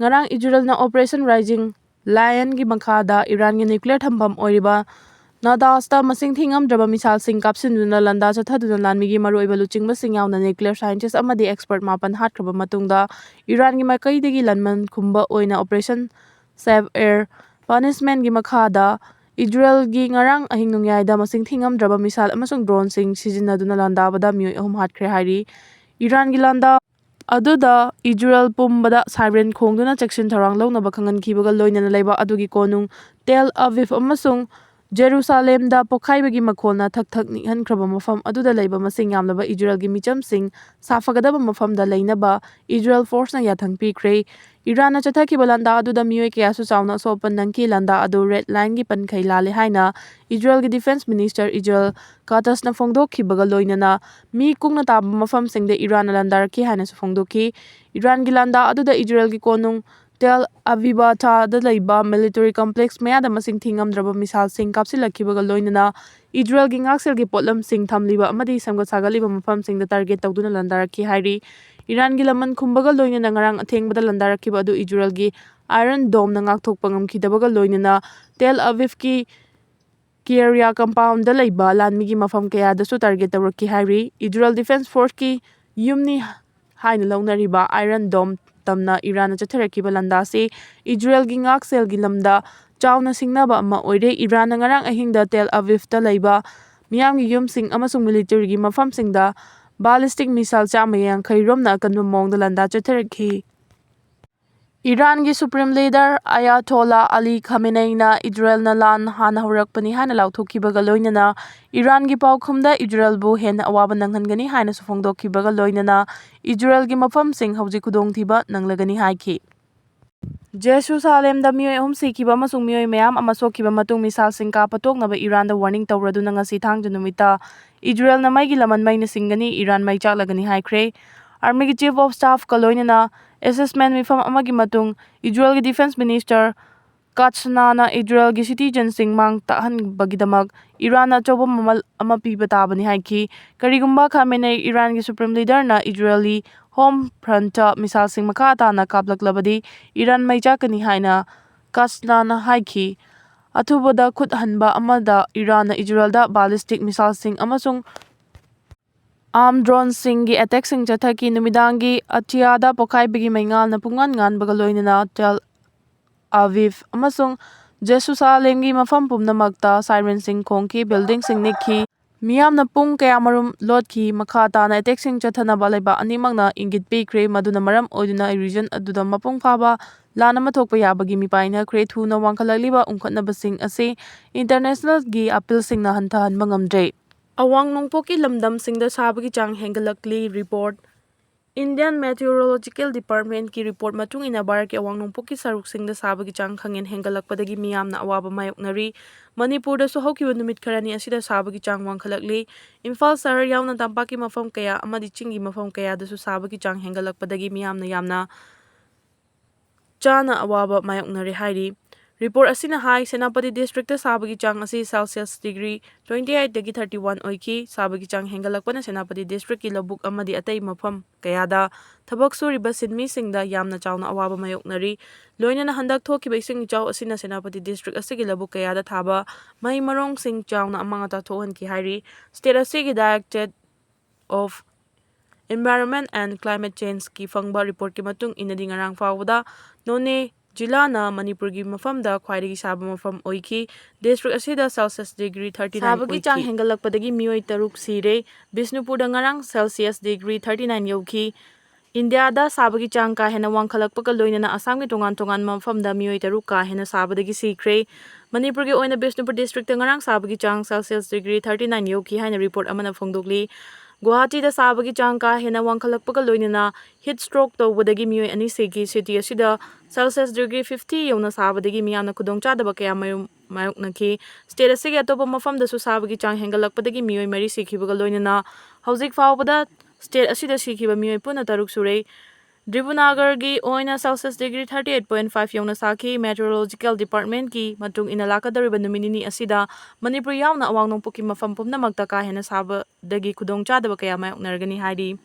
ꯉꯔꯥꯡ ꯏꯖꯔꯦꯜꯅ Operation Rising Lion ꯒꯤ ꯃꯈꯥꯗ ꯏꯔꯥꯟꯒꯤ nuclear ꯊꯝꯐꯝ ꯑꯣꯏꯔꯤꯕ ꯅꯥꯇꯥꯟꯖ ꯇ ꯃꯁꯤꯡ ꯊꯤꯉꯝꯗ꯭ꯔꯕ missile ꯁꯤꯡ ꯀꯥꯞꯁꯤꯟꯗꯨꯅ ꯂꯥꯟꯗꯥ ꯆꯠꯊꯗꯨꯅ ꯂꯥꯟꯃꯤꯒꯤ ꯃꯔꯨꯑꯣꯏꯕ ꯂꯨꯆꯤꯡꯕꯁꯤꯡ ꯌꯥꯎꯅ nuclear scientist ꯑꯃꯗꯤ expert ꯃꯥꯄꯟ ꯍꯥꯠꯈ꯭ꯔꯕ ꯃꯇꯨꯡꯗ, ꯏꯔꯥꯟꯒꯤ ꯃꯥꯏꯀꯩꯗꯒꯤ ꯂꯥꯟꯃꯟ ꯈꯨꯝꯕ ꯑꯣꯏꯅ Operation Severe Punishment ꯀꯤ ꯃꯈꯥꯗ ꯏꯖꯔꯦꯜꯒꯤ ꯉꯔꯥꯡ ꯑꯍꯤꯡ ꯅꯣꯡꯌꯥꯏꯗ ꯃꯁꯤꯡ ꯊꯤꯉꯝꯗ꯭ꯔꯕ missile ꯑꯃꯁꯨꯡ drone ꯁꯤꯡ ꯁꯤꯖꯤꯟꯅꯗꯨꯅ ꯂꯥꯟꯗꯥꯕꯗ ꯃꯤꯑꯣꯏ ꯑꯍꯨꯝ ꯍꯥꯠꯈ꯭ꯔꯦ ꯍꯥꯏꯔꯤ꯫ ꯏꯔꯥꯟꯒꯤ ꯂꯥꯟꯗꯥ ꯑꯗꯨꯗ ꯏꯖꯔꯦꯜ ꯄꯨꯝꯕꯗ siren ꯈꯣꯡꯗꯨꯅ ꯆꯦꯛꯁꯤꯟ ꯊꯧꯔꯥꯡ ꯂꯧꯅꯕ ꯈꯪꯍꯟꯈꯤꯕꯒ ꯂꯣꯏꯅꯅ ꯂꯩꯕꯥꯛ ꯑꯗꯨꯒꯤ ꯀꯣꯅꯨꯡ ꯇꯦꯜ ꯑꯕꯤꯕ ꯑꯃꯁꯨꯡ ꯖꯦꯔꯨꯁꯥꯂꯦꯝꯗ ꯄꯣꯈꯥꯏꯕꯒꯤ ꯃꯈꯣꯜꯅ ꯊꯛ ꯊꯛ ꯅꯤꯛꯍꯟꯈ꯭ꯔꯕ ꯃꯐꯝ ꯑꯗꯨꯗ ꯂꯩꯕ ꯃꯁꯤꯡ ꯌꯥꯝꯂꯕ ꯏꯖꯔꯦꯜꯒꯤ ꯃꯤꯆꯝꯁꯤꯡ ꯁꯥꯐꯒꯗꯕ ꯃꯐꯝꯗ ꯂꯩꯅꯕ ꯏꯖꯔꯦꯜ ꯐꯣꯔꯁꯅ ꯌꯥꯊꯪ ꯄꯤꯈ꯭ꯔꯦ꯫ ꯏꯔꯥꯟꯅ ꯆꯠꯊꯈꯤꯕ ꯂꯥꯟꯗꯥ ꯑꯗꯨꯗ ꯃꯤꯑꯣꯏ ꯀꯌꯥꯁꯨ ꯆꯥꯎꯅ ꯑꯁꯣꯛ ꯑꯄꯟ ꯅꯪꯈꯤ꯫ ꯂꯥꯟꯗꯥ ꯑꯗꯨ ꯔꯦꯗ ꯂꯥꯏꯟꯒꯤ ꯄꯟꯈꯩ ꯂꯥꯜꯂꯦ ꯍꯥꯏꯅ ꯏꯖꯔꯦꯜꯒꯤ ꯗꯤꯐꯦꯟꯁ ꯃꯤꯅꯤꯁꯇꯔ ꯏꯖꯔꯦꯜ ꯀꯥꯇꯁꯅ ꯐꯣꯡꯗꯣꯛꯈꯤꯕꯒ ꯂꯣꯏꯅꯅ ꯃꯤ ꯀꯨꯡꯅ ꯇꯥꯕ ꯃꯐꯝꯁꯤꯡꯗ ꯏꯔꯥꯟꯅ ꯂꯥꯟꯗꯥꯔꯛꯈꯤ ꯍꯥꯏꯅꯁꯨ ꯐꯣꯡꯗꯣꯛꯈꯤ꯫ ꯏꯔꯥꯟꯒꯤ ꯂꯥꯟꯗꯥ ꯑꯗꯨꯗ ꯏꯖꯔꯦꯜꯒꯤ ꯀꯣꯅꯨꯡ ꯇꯦꯜ ꯑꯕꯤꯕꯥꯊꯥꯗ ꯂꯩꯕ ꯃꯤꯂꯤꯇꯔꯤ ꯀꯝꯄ꯭ꯂꯦꯛꯁ ꯃꯌꯥꯗ ꯃꯁꯤꯡ ꯊꯤꯉꯝꯗ꯭ꯔꯕ ꯃꯤꯁꯥꯏꯜꯁꯤꯡ ꯀꯥꯞꯁꯤꯜꯂꯛꯈꯤꯕꯒ ꯂꯣꯏꯅꯅ ꯏꯖꯔꯦꯜꯒꯤ ꯉꯥꯛꯁꯦꯜꯒꯤ ꯄꯣꯠꯂꯝꯁꯤꯡ ꯊꯝꯂꯤꯕ ꯑꯃꯗꯤ ꯁꯦꯝꯒꯠ ꯁꯥꯒꯠꯂꯤꯕ ꯃꯐꯝꯁꯤꯡꯗ ꯇꯥꯔꯒꯦꯠ ꯇꯧꯗꯨꯅ ꯂꯥꯟꯗꯥꯔꯛꯈꯤ ꯍꯥꯏꯔꯤ꯫ ꯏꯔꯥꯟꯒꯤ ꯂꯃꯟ ꯈꯨꯝꯕꯒ ꯂꯣꯏꯅꯅ ꯉꯔꯥꯡ ꯑꯊꯦꯡꯕꯗ ꯂꯥꯟꯗꯥꯔꯛꯈꯤꯕ ꯑꯗꯨ ꯏꯖꯔꯦꯜꯒꯤ ꯑꯥꯏꯔꯟ ꯗꯣꯝꯅ ꯉꯥꯛꯊꯣꯛꯄ ꯉꯝꯈꯤꯗꯕꯒ ꯂꯣꯏꯅꯅ ꯇꯦꯜ ꯑꯕꯤꯕꯀꯤ ꯀꯦꯔꯤꯌꯥ ꯀꯝꯄꯥꯎꯟꯗ ꯂꯩꯕ ꯂꯥꯟꯃꯤꯒꯤ ꯃꯐꯝ ꯀꯌꯥꯗꯁꯨ ꯇꯥꯔꯒꯦꯠ ꯇꯧꯔꯛꯈꯤ ꯍꯥꯏꯔꯤ꯫ ꯏꯖꯔꯦꯜ ꯗꯤꯐꯦꯟꯁ ꯐꯣꯔꯁꯀꯤ ꯌꯨꯝꯅꯤ ꯍꯥꯏꯅ ꯂꯧꯅꯔꯤꯕ ꯑꯥꯏꯔꯟ ꯗꯣꯝ ꯇꯝꯅ ꯏꯔꯥꯟꯅ ꯆꯠꯊꯔꯛꯈꯤꯕ ꯂꯥꯟꯗꯥꯁꯤ ꯏꯖꯔꯦꯜꯒꯤ ꯉꯥꯛꯁꯦꯜꯒꯤ ꯂꯝꯗ ꯆꯥꯎꯅ ꯁꯤꯡꯅꯕ ꯑꯃ ꯑꯣꯏꯔꯦ꯫ ꯏꯔꯥꯟꯅ ꯉꯔꯥꯡ ꯑꯍꯤꯡꯗ ꯇꯦꯜ ꯑꯕꯤꯕꯇ ꯂꯩꯕ ꯃꯤꯌꯥꯝꯒꯤ ꯌꯨꯝꯁꯤꯡ ꯑꯃꯁꯨꯡ ꯃꯤꯂꯤꯇꯔꯤꯒꯤ ꯃꯐꯝꯁꯤꯡꯗ ꯕꯥꯂꯤꯁꯇꯤꯛ ꯃꯤꯁꯥꯏꯜ ꯆꯥꯝꯃ ꯌꯥꯡꯈꯩ ꯔꯣꯝꯅ ꯑꯀꯟꯕ ꯃꯑꯣꯡꯗ ꯂꯥꯟꯗꯥ ꯆꯠꯊꯔꯛꯈꯤ꯫ ꯏꯔꯥꯟꯒꯤ ꯁꯨꯄ꯭ꯔꯤꯝ ꯂꯤꯗꯔ ꯑꯌꯥꯊꯣꯂꯥ ꯑꯂꯤ ꯈꯥꯃꯦꯅꯩꯅ ꯏꯖꯔꯦꯜꯅ ꯂꯥꯟ ꯍꯥꯟꯅ ꯍꯧꯔꯛꯄꯅꯤ ꯍꯥꯏꯅ ꯂꯥꯎꯊꯣꯛꯈꯤꯕꯒ ꯂꯣꯏꯅꯅ ꯏꯔꯥꯟꯒꯤ ꯄꯥꯎꯈꯨꯝꯗ ꯏꯖꯔꯦꯜꯕꯨ ꯍꯦꯟꯅ ꯑꯋꯥꯕ ꯅꯪꯍꯟꯒꯅꯤ ꯍꯥꯏꯅꯁꯨ ꯐꯣꯡꯗꯣꯛꯈꯤꯕꯒ ꯂꯣꯏꯅꯅ ꯏꯖꯔꯦꯜꯒꯤ ꯃꯐꯝꯁꯤꯡ ꯍꯧꯖꯤꯛ ꯈꯨꯗꯣꯡꯊꯤꯕ ꯅꯪꯂꯒꯅꯤ ꯍꯥꯏꯈꯤ꯫ ꯖꯦꯔꯨꯁꯥꯂꯦꯝꯗ ꯃꯤꯑꯣꯏ ꯑꯍꯨꯝ ꯁꯤꯈꯤꯕ ꯑꯃꯁꯨꯡ ꯃꯤꯑꯣꯏ ꯃꯌꯥꯝ ꯑꯃ ꯁꯣꯛꯈꯤꯕ ꯃꯇꯨꯡ ꯃꯤꯁꯥꯏꯜꯁꯤꯡ ꯀꯥꯞꯄ ꯇꯣꯛꯅꯕ ꯏꯔꯥꯟꯗ ꯋꯥꯔꯅꯤꯡ ꯇꯧꯔꯗꯨꯅ ꯉꯁꯤ ꯊꯥꯡꯖ ꯅꯨꯃꯤꯠꯇ ꯏꯖꯔꯦꯜꯅ ꯃꯩꯒꯤ ꯂꯃꯟ ꯃꯩꯅ ꯁꯤꯡꯒꯅꯤ, ꯏꯔꯥꯟ ꯃꯩ ꯆꯥꯛꯂꯒꯅꯤ ꯍꯥꯏꯈ꯭ꯔꯦ꯫ ꯑꯥꯔꯃꯤꯒꯤ ꯆꯤꯐ ꯑꯣꯐ ꯁ꯭ꯇꯥꯐꯀ ꯂꯣꯏꯅꯅ ꯑꯦꯁꯦꯁꯃꯦꯟ ꯃꯤꯐꯝ ꯑꯃꯒꯤ ꯃꯇꯨꯡ ꯏꯖꯔꯦꯜꯒꯤ ꯗꯤꯐꯦꯟꯁ ꯃꯤꯅꯤꯁꯇꯔ ꯀꯥꯠꯁꯅꯥꯅ ꯏꯖꯔꯦꯜꯒꯤ ꯁꯤꯇꯤꯖꯟꯁꯤꯡ ꯃꯥꯡ ꯇꯥꯛꯍꯟꯕꯒꯤꯗꯃꯛ ꯏꯔꯥꯟꯅ ꯑꯆꯧꯕ ꯃꯃꯜ ꯑꯃ ꯄꯤꯕ ꯇꯥꯕꯅꯤ ꯍꯥꯏꯈꯤ꯫ ꯀꯔꯤꯒꯨꯝꯕ ꯈꯥꯃꯦꯅꯩ ꯏꯔꯥꯟꯒꯤ ꯁꯨꯄ꯭ꯔꯤꯝ ꯂꯤꯗꯔꯅ ꯏꯖꯔꯦꯜꯂꯤ ꯍꯣꯝ ꯐ꯭ꯔꯟꯠꯇ ꯃꯤꯁꯥꯏꯜꯁꯤꯡ ꯃꯈꯥ ꯇꯥꯅ ꯀꯥꯞꯂꯛꯂꯕꯗꯤ ꯏꯔꯥꯟ ꯃꯩ ꯆꯥꯛꯀꯅꯤ ꯍꯥꯏꯅ ꯀꯥꯠꯁꯅꯥꯅ ꯍꯥꯏꯈꯤ꯫ ꯑꯊꯨꯕꯗ ꯈꯨꯠ ꯍꯟꯕ ꯑꯃꯗ ꯏꯔꯥꯟꯅ ꯏꯖꯔꯦꯜꯗ ꯕꯥꯂꯤꯁꯇꯤꯛ ꯃꯤꯁꯥꯏꯜꯁꯤꯡ ꯑꯃꯁꯨꯡ ꯑꯥꯔꯝ ꯗ꯭ꯔꯣꯟꯁꯤꯡꯒꯤ ꯑꯦꯇꯦꯛꯁꯤꯡ ꯆꯠꯊꯈꯤ꯫ ꯅꯨꯃꯤꯗꯥꯡꯒꯤ ꯑꯇꯤꯌꯥꯗ ꯄꯣꯈꯥꯏꯕꯒꯤ ꯃꯩꯉꯥꯜꯅ ꯄꯨꯡꯉꯥꯟ ꯉꯥꯟꯕꯒ ꯂꯣꯏꯅꯅ ꯇꯦꯜ ꯑꯕꯤꯕ ꯑꯃꯁꯨꯡ ꯖꯦꯔꯨꯁꯥꯂꯦꯝꯒꯤ ꯃꯐꯝ ꯄꯨꯝꯅꯃꯛꯇ ꯁꯥꯏꯔꯦꯟꯁꯤꯡ ꯈꯣꯡꯈꯤ, ꯕꯤꯜꯗꯤꯡꯁꯤꯡ ꯅꯤꯛꯈꯤ꯫ ꯃꯤꯌꯥꯝꯅ ꯄꯨꯡ ꯀꯌꯥꯃꯔꯨꯝ ꯂꯣꯠꯈꯤ꯫ ꯃꯈꯥ ꯇꯥꯅ ꯑꯦꯇꯦꯛꯁꯤꯡ ꯆꯠꯊꯅꯕ ꯂꯩꯕꯥꯛ ꯑꯅꯤꯃꯛꯅ ꯏꯪꯒꯤꯠ ꯄꯤꯈ꯭ꯔꯦ, ꯃꯗꯨꯅ ꯃꯔꯝ ꯑꯣꯏꯗꯨꯅ ꯔꯤꯖꯟ ꯑꯗꯨꯗ ꯃꯄꯨꯡ ꯐꯥꯕ ꯂꯥꯟ ꯑꯃ ꯊꯣꯛꯄ ꯌꯥꯕꯒꯤ ꯃꯤꯄꯥꯏꯅꯈ꯭ꯔꯦ꯫ ꯊꯨꯅ ꯋꯥꯡꯈꯠꯂꯛꯂꯤꯕ ꯎꯪꯈꯠꯅꯕꯁꯤꯡ ꯑꯁꯤ international ꯒꯤ ꯑꯄꯤꯜꯁꯤꯡꯅ ꯍꯟꯊꯍꯟꯕ ꯉꯝꯗ꯭ꯔꯦ꯫ ꯑꯋꯥꯡ ꯅꯣꯡꯄꯣꯛꯀꯤ ꯂꯝꯗꯝꯁꯤꯡꯗ ꯁꯥꯕꯒꯤ ꯆꯥꯡ ꯍꯦꯟꯒꯠꯂꯛꯂꯤ꯫ Report꯫ Indian Meteorological Department ꯀꯤ report ꯃꯇꯨꯡ ꯏꯟꯅ ꯚꯥꯔꯠꯀꯤ ꯑꯋꯥꯡ ꯅꯣꯡꯄꯣꯛꯀꯤ ꯁꯔꯨꯛꯁꯤꯡꯗ ꯁꯥꯕꯒꯤ ꯆꯥꯡ ꯈꯪꯍꯦꯟ ꯍꯦꯟꯒꯠꯂꯛꯄꯗꯒꯤ ꯃꯤꯌꯥꯝꯅ ꯑꯋꯥꯕ ꯃꯥꯌꯣꯛꯅꯔꯤ꯫ ꯃꯅꯤꯄꯨꯔꯗꯁꯨ ꯍꯧꯈꯤꯕ ꯅꯨꯃꯤꯠ ꯈꯔꯅꯤ ꯑꯁꯤꯗ ꯁꯥꯕꯒꯤ ꯆꯥꯡ ꯋꯥꯡꯈꯠꯂꯛꯂꯤ꯫ ꯏꯝꯐꯥꯜ ꯁꯍꯔ ꯌꯥꯎꯅ ꯇꯝꯄꯥꯛꯀꯤ ꯃꯐꯝ ꯀꯌꯥ ꯑꯃꯗꯤ ꯆꯤꯡꯒꯤ ꯃꯐꯝ ꯀꯌꯥꯗꯁꯨ ꯁꯥꯕꯒꯤ ꯆꯥꯡ ꯍꯦꯟꯒꯠꯂꯛꯄꯗꯒꯤ ꯃꯤꯌꯥꯝꯅ ꯌꯥꯝꯅ ꯆꯥꯅ ꯑꯋꯥꯕ ꯃꯥꯌꯣꯛꯅꯔꯦ ꯍꯥꯏꯔꯤ꯫ Report ꯑꯁꯤꯅ ꯍꯥꯏ, ꯁꯦꯅꯥꯄꯇꯤ district ꯇ ꯁꯥꯕꯒꯤ ꯆꯥꯡ ꯑꯁꯤ Celsius degree twenty eight ꯗꯒꯤ thirty one ꯑꯣꯏꯈꯤ꯫ ꯁꯥꯕꯒꯤ ꯆꯥꯡ ꯍꯦꯟꯒꯠꯂꯛꯄꯅ ꯁꯦꯅꯥꯄꯇꯤ district ꯀꯤ ꯂꯧꯕꯨꯛ ꯑꯃꯗꯤ ꯑꯇꯩ ꯃꯐꯝ ꯀꯌꯥꯗ ꯊꯕꯛ ꯁꯨꯔꯤꯕ ꯁꯤꯟꯃꯤꯁꯤꯡꯗ ꯌꯥꯝꯅ ꯆꯥꯎꯅ ꯑꯋꯥꯕ ꯃꯥꯌꯣꯛꯅꯔꯤ꯫ ꯂꯣꯏꯅꯅ ꯍꯟꯗꯛ ꯊꯣꯛꯈꯤꯕ ꯏꯁꯤꯡ ꯏꯆꯥꯎ ꯑꯁꯤꯅ ꯁꯦꯅꯥꯄꯇꯤ district ꯑꯁꯤꯒꯤ ꯂꯧꯕꯨꯛ ꯀꯌꯥꯗ ꯊꯥꯕ ꯃꯍꯩ ꯃꯔꯣꯡꯁꯤꯡ ꯆꯥꯎꯅ ꯑꯃꯥꯡ ꯑꯇꯥ ꯊꯣꯛꯍꯟꯈꯤ ꯍꯥꯏꯔꯤ꯫ State ꯑꯁꯤꯒꯤ Directorate of Environment and Climate Change ꯀꯤ ꯐꯪꯕ report ꯀꯤ ꯃꯇꯨꯡ ꯏꯟꯅꯗꯤ, ꯉꯔꯥꯡ ꯐꯥꯎꯕꯗ ꯅꯣꯅꯦ ꯖꯤꯂꯥꯅ ꯃꯅꯤꯄꯨꯔꯒꯤ ꯃꯐꯝꯗ ꯈ꯭ꯋꯥꯏꯗꯒꯤ ꯁꯥꯕ ꯃꯐꯝ ꯑꯣꯏꯈꯤ꯫ District ꯑꯁꯤꯗ Celsius degree thirty nine ꯁꯥꯕꯒꯤ ꯆꯥꯡ ꯑꯣꯏꯈꯤ꯫ ꯍꯦꯟꯒꯠꯂꯛꯄꯗꯒꯤ ꯃꯤꯑꯣꯏ ꯇꯔꯨꯛ ꯁꯤꯔꯦ꯫ ꯕꯤꯁꯅꯨꯄꯨꯔꯗ ꯉꯔꯥꯡ Celsius degree thirty nine ꯌꯧꯈꯤ꯫ ꯏꯟꯗꯤꯌꯥꯗ ꯁꯥꯕꯒꯤ ꯆꯥꯡ ꯀꯥ ꯍꯦꯟꯅ ꯋꯥꯡꯈꯠꯂꯛꯄꯒ ꯂꯣꯏꯅꯅ ꯑꯁꯥꯝꯒꯤ ꯇꯣꯉꯥꯟ ꯇꯣꯉꯥꯟꯕ ꯃꯐꯝꯗ ꯃꯤꯑꯣꯏ ꯇꯔꯨꯛ ꯀꯥ ꯍꯦꯟꯅ ꯁꯥꯕꯗꯒꯤ ꯁꯤꯈ꯭ꯔꯦ꯫ ꯃꯅꯤꯄꯨꯔꯒꯤ ꯑꯣꯏꯅ ꯕꯤꯁꯅꯨꯄꯨꯔ district ꯇ ꯉꯔꯥꯡ ꯁꯥꯕꯒꯤ ꯆꯥꯡ Celsius degree thirty nine ꯌꯧꯈꯤ ꯍꯥꯏꯅ report ꯑꯃꯅ ꯐꯣꯡꯗꯣꯛꯂꯤ꯫ ꯒꯨꯋꯥꯍꯥꯇꯤꯗ ꯁꯥꯕꯒꯤ ꯆꯥꯡ ꯀꯥ ꯍꯦꯟꯅ ꯋꯥꯡꯈꯠꯂꯛꯄꯒ ꯂꯣꯏꯅꯅ heat stroke ꯇꯧꯕꯗꯒꯤ ꯃꯤꯑꯣꯏ ꯑꯅꯤ ꯁꯤꯈꯤ꯫ City ꯑꯁꯤꯗ Celsius degree fifty ꯌꯧꯅ ꯁꯥꯕꯗꯒꯤ ꯃꯤꯌꯥꯝꯅ ꯈꯨꯗꯣꯡꯆꯥꯗꯕ ꯀꯌꯥ ꯃꯥꯌꯣꯛ-, ꯃꯥꯌꯣꯛꯅꯈꯤ꯫ State ꯑꯁꯤꯒꯤ ꯑꯇꯣꯞꯄ ꯃꯐꯝꯗꯁꯨ ꯁꯥꯕꯒꯤ ꯆꯥꯡ ꯍꯦꯟꯒꯠꯂꯛꯄꯗꯒꯤ ꯃꯤꯑꯣꯏ ꯃꯔꯤ ꯁꯤꯈꯤꯕꯒ ꯂꯣꯏꯅꯅ ꯍꯧꯖꯤꯛ ꯐꯥꯎꯕꯗ state ꯑꯁꯤꯗ ꯁꯤꯈꯤꯕ ꯃꯤꯑꯣꯏ ꯄꯨꯟꯅ ꯇꯔꯨꯛ ꯁꯨꯔꯦ꯫ ꯗ꯭ꯔꯤꯕꯨꯅꯥꯒꯔꯒꯤ ꯑꯣꯏꯅ Celsius degree thirty eight point five ꯌꯧꯅ ꯁꯥꯈꯤ꯫ Meteorological Department ꯀꯤ ꯃꯇꯨꯡ ꯏꯟꯅ, ꯂꯥꯛꯀꯗꯧꯔꯤꯕ ꯅꯨꯃꯤꯠ ꯅꯤꯅꯤ ꯑꯁꯤꯗ ꯃꯅꯤꯄꯨꯔ ꯌꯥꯎꯅ ꯑꯋꯥꯡ ꯅꯣꯡꯄꯣꯛꯀꯤ ꯃꯐꯝ ꯄꯨꯝꯅꯃꯛꯇ ꯀꯥ ꯍꯦꯟꯅ ꯁꯥꯕꯗꯒꯤ ꯈꯨꯗꯣꯡꯆꯥꯗꯕ ꯀꯌꯥ ꯃꯥꯌꯣꯛꯅꯔꯒꯅꯤ ꯍꯥꯏꯔꯤ꯫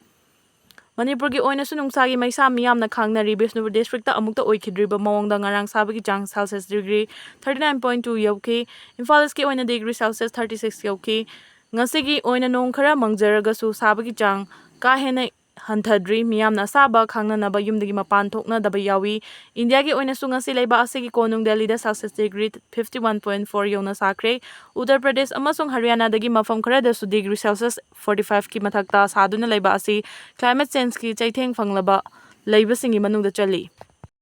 ꯃꯅꯤꯄꯨꯔꯒꯤ ꯑꯣꯏꯅꯁꯨ ꯅꯨꯡꯁꯥꯒꯤ ꯃꯩꯁꯥ ꯃꯤꯌꯥꯝꯅ ꯈꯥꯡꯅꯔꯤ꯫ ꯕꯤꯁꯅꯨꯄꯨꯔ district ꯇ ꯑꯃꯨꯛꯇ ꯑꯣꯏꯈꯤꯗ꯭ꯔꯤꯕ ꯃꯑꯣꯡꯗ ꯉꯔꯥꯡ ꯁꯥꯕꯒꯤ ꯆꯥꯡ Celsius degree thirty nine point two ꯌꯧꯈꯤ꯫ Imphal East ꯀꯤ ꯑꯣꯏꯅ degree Celsius thirty six ꯌꯧꯈꯤ꯫ ꯉꯁꯤꯒꯤ ꯑꯣꯏꯅ ꯅꯣꯡ ꯈꯔ ꯃꯪꯖꯔꯒꯁꯨ ꯁꯥꯕꯒꯤ ꯆꯥꯡ ꯀꯥ ꯍꯦꯟꯅ ꯍꯟꯊꯗ꯭ꯔꯤ꯫ ꯃꯤꯌꯥꯝꯅ ꯑꯁꯥꯕ ꯈꯥꯡꯅꯅꯕ ꯌꯨꯝꯗꯒꯤ ꯃꯄꯥꯟ ꯊꯣꯛꯅꯗꯕ ꯌꯥꯎꯏ꯫ ꯏꯟꯗꯤꯌꯥꯒꯤ ꯑꯣꯏꯅꯁꯨ ꯉꯁꯤ ꯂꯩꯕꯥꯛ ꯑꯁꯤꯒꯤ ꯀꯣꯅꯨꯡ ꯗꯦꯜꯂꯤꯗ Celsius degree fifty one point four ꯌꯧꯅ ꯁꯥꯈ꯭ꯔꯦ꯫ ꯎꯠꯇꯔ ꯄ꯭ꯔꯗꯦꯁ ꯑꯃꯁꯨꯡ ꯍꯔꯤꯌꯥꯅꯥꯗꯒꯤ ꯃꯐꯝ ꯈꯔꯗꯁꯨ degree Celsius forty five ꯀꯤ ꯃꯊꯛꯇ ꯁꯥꯗꯨꯅ ꯂꯩꯕ ꯑꯁꯤ climate change ꯀꯤ ꯆꯩꯊꯦꯡ ꯐꯪꯂꯕ ꯂꯩꯕꯁꯤꯡꯒꯤ ꯃꯅꯨꯡꯗ ꯆꯜꯂꯤ꯫